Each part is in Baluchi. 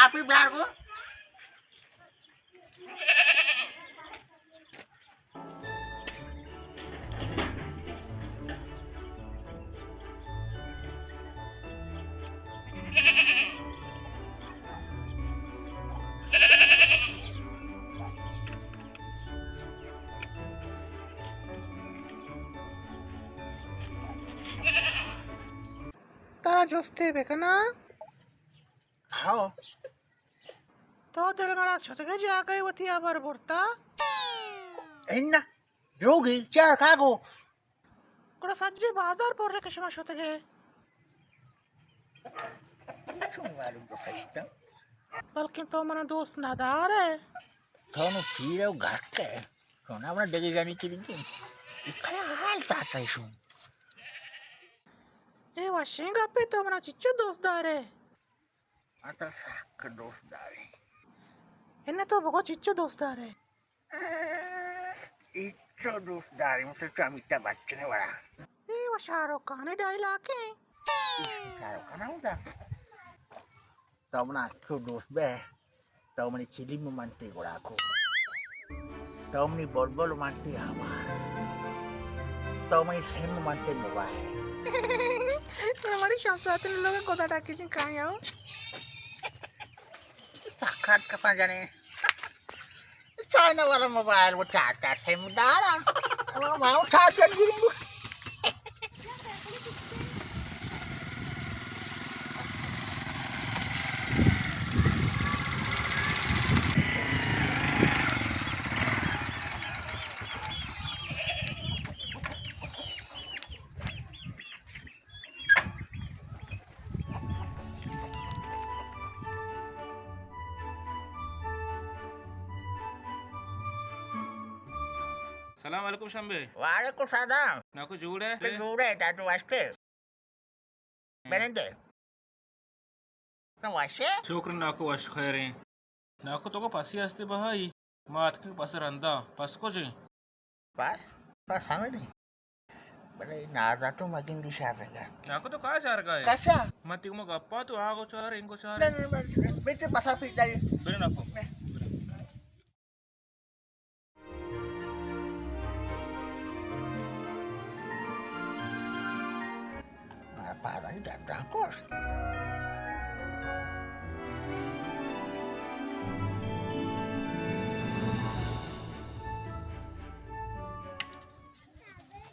آپ ہی بیار گو۔ ترا جستے بکناں؟ ہاؤ۔ تو دلمراد شتگے جاگہے وتی ہبر برتا؟ اناں، دروگی، چیا کاگو؟ گڑا سجیں بازار پر کہ شما شتگے۔ چون معلوم تو خریدتا؟ بلکن تو منا دوست ندارے۔ تو نو پیر و گھٹک ئے۔ تو نا منا دگہ جنی کی دیگی۔ اے کیا حال داتا ایشون؟ اے وشیں گپے، تو منا چچو دوست دارے؟ من ترا سک دوست داریں۔ اناں تو بگو چچو دوست دارے؟ چچو دوست داریں، مثل چو امیتابھ بچن ءِ وڑا۔ اے و شاہ رخ خان ءِ ڈائیلاگ ایں۔ شاہ رخ خان ءَ ہودا۔ تو منا چو دوست بے۔ تو منی چلیم من تئی گڑاکو۔ تو منی بلبل من تئی آوار۔ تو منی سم من تئی موبائل۔ تو ہماری شام ساعت لوگ گودا ڈاکی جن کھائیں آؤ۔ سکھات کسان جنے۔ چائنا والا موبائل وہ چار چار سم دارا۔ وہ چار چار گرنگ۔ سلام علیکم شمبے۔ وعلیکم سلام۔ ناکو جوڑ ئے؟ تو جوڑ ئے، دادو واسطے۔ بنندے۔ تو وش ئے؟ شکر ناکو وش خیر ایں۔ ناکو تو کو پسی ہستے بہائی؟ ما اتکے پس رندا، پس کجیں؟ پس؟ پس ہمے نہیں۔ بلے نازا تو مگندی شہر رنگا۔ ناکو تو کا شہر گئے؟ کسا؟ من تی ما گپا تو آگو چار، انگو چار۔ نہیں، نہیں، نہیں، بیٹے پسا پیچھا۔ بلے ناکو۔ مارا پادانی درداں کشت۔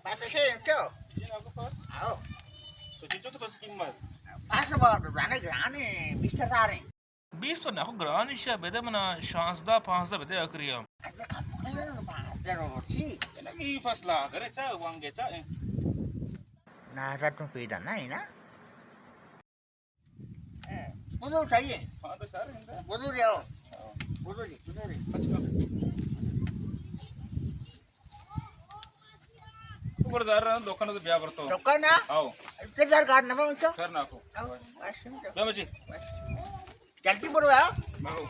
بس شے تو۔ آؤ۔ تو چچو تو بس قیمت؟ بس بہت زانے گرانے، بیست ہزار ہیں۔ بیست تو ناکو گران ایشا بدے منا شانزدہ پانزدہ بدے آخری ءَ۔ اچھا، کم کنئے، پانزدہ رو چی؟ لگی فصل آ کرے چا وانگے چا۔ نازا تو پیدا نہ ہے نا؟ بزرگ چاہیے۔ ہاں، تو شہر ہے۔ بزرگ آؤ۔ بزرگ، بزرگ۔ اچھا۔ تو برو دار رہا، دکان تو بیا برتو۔ دکان نا؟ آؤ۔ اتنے دار گار نہ پہنچو۔ سر ناکو۔ آؤ، بس سمجھو۔ بیا بچی۔ بس۔ جلدی برو، آؤ۔ برو۔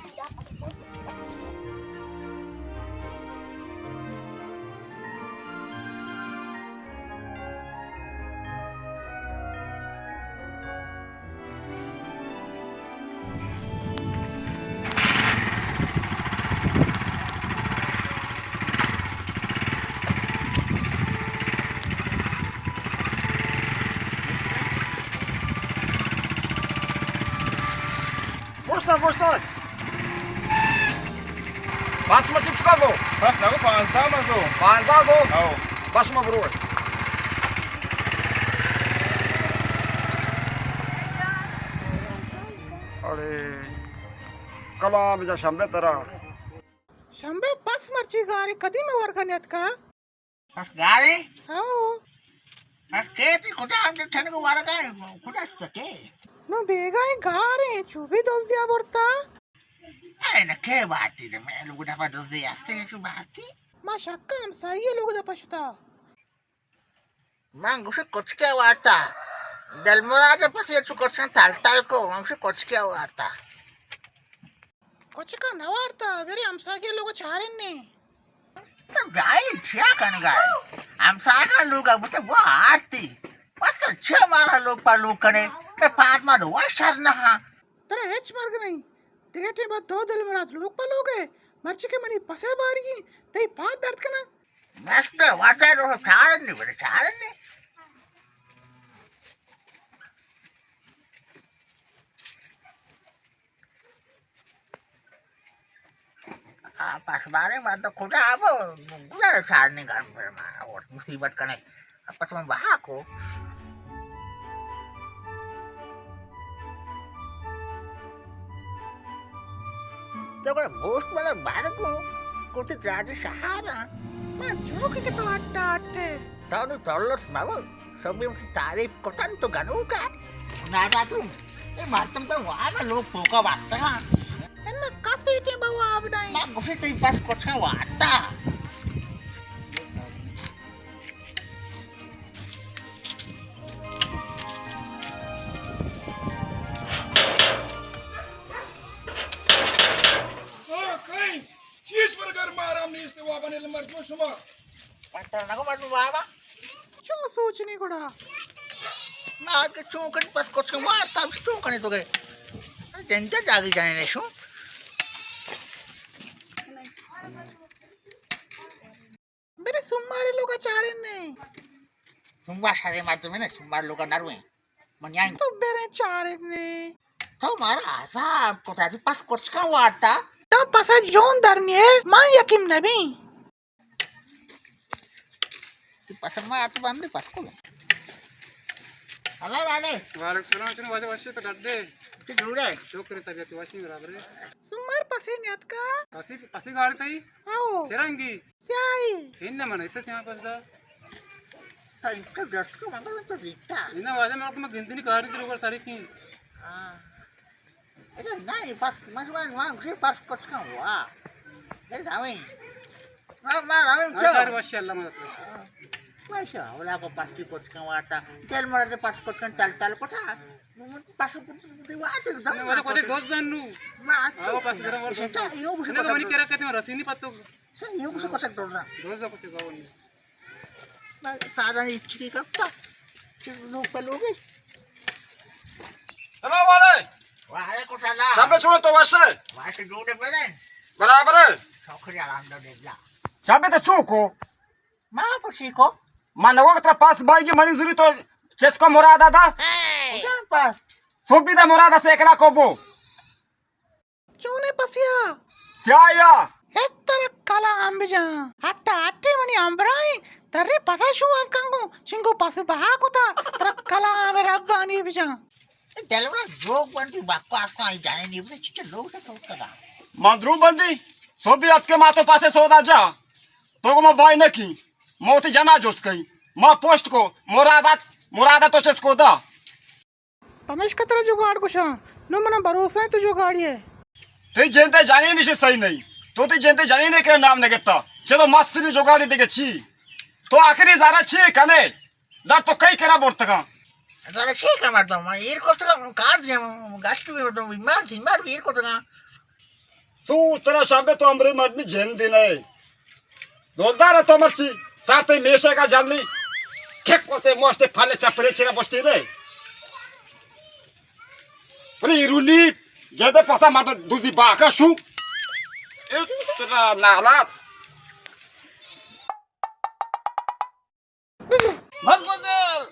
پشتا، پشتا۔ بس ما چچکا گو؟ بس نگو، پانزدہ ما گو۔ پانزدہ گو؟ ہاؤ۔ بس ما برو۔ اڑے، کلام جا شمبے ترا۔ شمبے بس مرچی گارے، کدی میں ورگا نیتکا؟ بس گارے؟ ہاؤ۔ بس کے تی کجا ہم ٹھنگ ورگا، کجا سکے؟ نو بیگا اے گارے، چوبی دوزیا برتا۔ اے نہ کے باتی دے، میں لوگ دپا دوزی آستے کے باتی؟ ما شکا ہمسائیے لوگ دپا شتا۔ من گوشی کچکے وارتا۔ دلمراد پسی چو کچکاں تل تل کو، من گوشی کچکے وارتا۔ کچکا نہ وارتا، برے ہمساگے لوگ چارن نے۔ تو جاہل چیا کنگا ہے؟ ہمساگا لوگ بوتے وہ آرتی۔ بس چیا مارا لوگ پا لوگ کنے؟ میں پاد ما دو شر نہ ہاں۔ ترا ہچ مرگ نہیں۔ دگہ ٹیم ءَ تو دل مراد لوگ پہ لوگ ئے، مرچی کہ منی پس ءَ بارگی، تئی پاد درد کناں۔ مست ءَ وت ءَ رو چارن نی، بلے چارن نی۔ آ، پس باریں مرد کجا ابو، گزر چارنی گھر میں ما، اور مصیبت کنے۔ پس من بہا کو۔ تو گڑا گوشت بلا بارگو، کتی تراجی شہارا۔ ما چوکی کہ تو اٹا اٹے۔ تو نو تولس مبو، سبی تعریف کتن تو گنوکا۔ ناداتو، اے مردم تو واب لوگ پوکا واسطہ۔ انہ کتی ٹیم بہ واب دائیں۔ ما گوشی تئی پس کچکا وارتا۔ آ، کئے؟ چیش پر گھر ما آرام نیست، وابا نیل مردم شما۔ پتہ نہ کو مردم وابا۔ چون سوچنی گڑا؟ نا کہ چون کنی پس کچکا وارتا، چون کنی تو گئے۔ جنجا جاگی جانے نشو۔ برے سوموارے لوگا چاریں نے۔ سوموار شریں مردمے نے، سوموار لوگا نرویں۔ من یعنی تو برے چاریں نے۔ تو مارا عذاب کتا، تئی پس کچکا وارتا۔ تو پس جون در نیے، ما یقین نبی۔ تئی پس ما ات بندے پس کو۔ السلام علیکم۔ وعلیکم السلام، چون واجہ وشے تو ڈڈے؟ تو جوڑے؟ شکر، طبیعت وشی برابر ہے۔ سوموار پسے نیت کا؟ پسی، پسی گاڑی تئی؟ آؤ۔ چرنگی؟ سیاہی۔ ہن نہ من اتنا سیاہ پس دا۔ تا انت دست کو مگا تو دیتا۔ انہ واجہ من کو گندنی کاری تر اوپر ساری کی۔ ہاں۔ اگر نہیں پس مجوان وان گری پس کچکا ہوا۔ اے راویں۔ ما، ما راویں ہاں، چو۔ ساری وشی اللہ مدد وشی۔ وشی، اولا کو پس کی کچکا واتا۔ دل مرد پس کچکا تل تل کتا۔ پس کی واتا۔ انہ واجہ کچھ دوست زنو۔ ما آؤ پس گرم ور۔ ایسا یو بس منی کرا کتے رسینی پتو۔ سر، یو کسو کسک ڈوزا۔ ڈوزا کچھ گاؤ نہیں۔ سادہ نہیں چکی کرتا۔ چلو، پلو گئی۔ سلام علیکم۔ وعلیکم السلام۔ سب سنو تو وش؟ وش جوڑے پڑے۔ برابر ہے۔ شکریہ، الحمدللہ۔ شابے تو چوکو۔ ما پسی کو۔ ما نگو ترا پاس بائی کی منی زوری تو چس کو مراد آتا۔ کجا پاس؟ سوبی دا مراد سے اکلا کو بو۔ چونے پسیا؟ سیایا۔ اتر کلام بجان۔ ہٹا ہٹے منی امبرائی، ترے پسا شو ات کنگو، چنگو پس بہا کتا، تر کلام ربانی بجان۔ دلوڑا جوک بنتی بکواس کن، جانے نہیں بوتے، چچے لوگ سے تو کدا۔ من درو بندی، سوبی ات کے ما تو پاسے سودا جا۔ تو کو ما بائی نکی، موتی جنا جوست کئی۔ ما پوشت کو، مرادت، مرادت تو چس کو دا۔ پمیشکا ترا جگاڑ گوشاں، نوں منا بھروسہ ایں تو جگاڑی ئے۔ تئی جند ءِ جنین اش صحیح نہیں، تو تئی جند ءِ جنین ءِ کرا نام نہ گپتا، چلو مستریں جگاڑی دگہ چی؟ تو آخری زارا چی کنے؟ زر تو کئی کرا برتگاں؟ زارا چی کن مردم؟ من ایر کتگاں، کار دیم، گشت بی مردم، بیمار، بیمار بی ایر کتگاں۔ سوچ ترا شمبے تو امرے مردمی جند نہ ئے۔ دولدار تو مرچی، سر تئی میشے کا جنلی۔ کھک وتے موشتے پھلے چپرے چیرا بشتی دے۔ بلی ایرولی، جدے پسا مرد دوزی باکا شو۔ اتنا نالات۔ مر بدل۔